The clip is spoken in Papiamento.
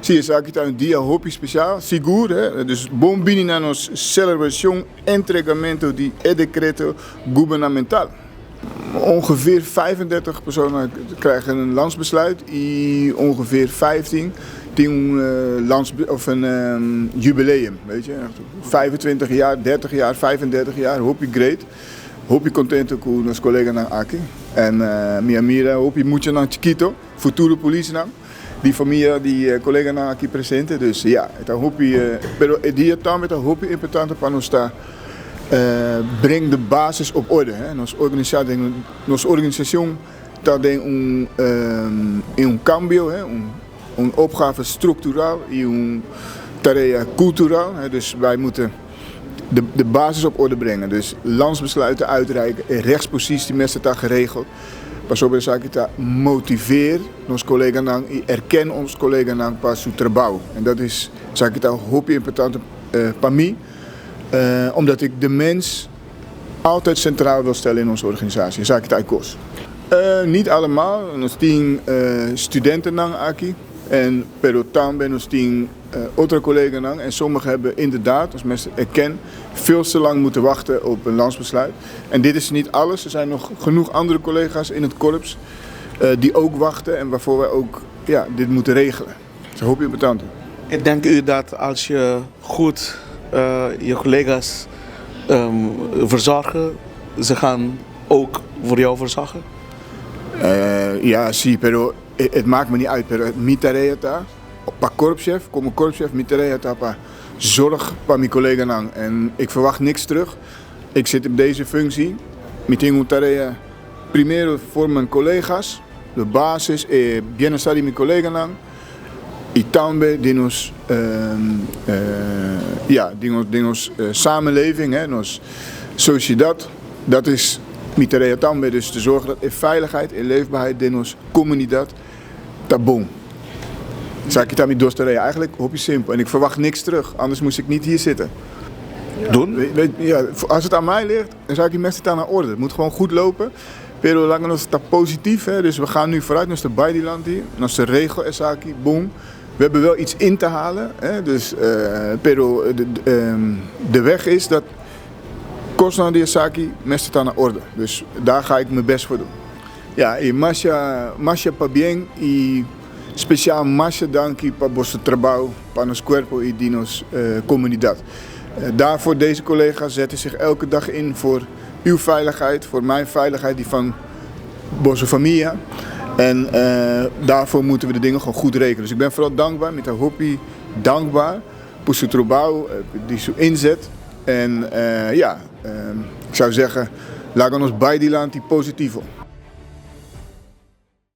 Si, esaki ta un dia hopi special, sigur, hè. Dus bon bini na nos celebracion entregamento di e decreto gubernamental. Ongeveer 35 personen krijgen een landsbesluit y ongeveer 15 tin un lands of een jubileum, weet je. 25 jaar, 30 jaar, 35 jaar, hopi great. Hopi contento cu nos coleganan aki. En mi a mira hopi muchanan chikito, futuro polisnan, di famia di coleganan aki presente. Dus ja, e ta hopi, pero e dia tambe ta hopi importante pa nos ta breng de basis op orde. Hè. Nos organisa den, nos organisacion ta den un, in un cambio, hè, un opgave structural y un tarea cultural. Hè. Dus wij moeten de basis op orde brengen. Dus landsbesluiten uitreiken, rechtspositie mester ta geregeld. Pasobra esaki ta motiveer nos coleganan y erken ons coleganan pa su trabao. En dat is, esaki ta hopi importante pa mi, omdat ik de mens altijd centraal wil stellen in onze organisatie. Esaki ta e cos. Niet allemaal, nos tin studentennan aki, en pero tambe nos tin otro coleganan en sommigen hebben inderdaad, als mensen erken, veel te lang moeten wachten op een landsbesluit. En dit is niet alles, er zijn nog genoeg andere collega's in het korps die ook wachten en waarvoor wij ook, ja, dit moeten regelen. Dus hoop je bedankt. Ik denk u dat als je goed je collega's verzorgen, ze gaan ook voor jou verzorgen? Ja, si, pero het maakt me niet uit. Pero mi tarea ta pa korpschef, como korpschef, mi tarea ta pa zorg pa mi coleganan. En ik verwacht niks terug. Ik zit op deze functie. Mi tin un tarea primero voor mijn collega's. De basis e bienestar di mi coleganan. Y tambe di nos, ja, di nos samenleving, hè, nos sociedad. Dat is mi tarea tambe, dus te zorgen dat e veiligheid en leefbaarheid den nos comunidad ta bon. Esaki ta mi dos tarea. Eigenlijk hopi simpel. En ik verwacht niks terug, anders moest ik niet hier zitten. Doen? Weet, ja, als het aan mij ligt, dan zou ik die mensen daar naar orde. Het moet gewoon goed lopen. Pero laga nos ta positief, hè? Dus we gaan nu vooruit naar de Baidiland hier. Nos ta regel esaki, boom. We hebben wel iets in te halen. Hè? Dus, pero de weg is dat kosnan di esaki mester ta na orde. Dus daar ga ik mijn best voor doen. Ja, y masha, masha pabien y speciaal masha danki pa boso trabou pa nos cuerpo y di nos comunidad. Daarvoor deze collega's zetten zich elke dag in voor uw veiligheid, voor mijn veiligheid, die van boso famia. En daarvoor moeten we de dingen gewoon goed regelen. Dus ik ben vooral dankbaar, mi ta hopi dankbaar pa su trabou, di su inzet. En ja, ik zou zeggen, laga nos bay dilanti positivo.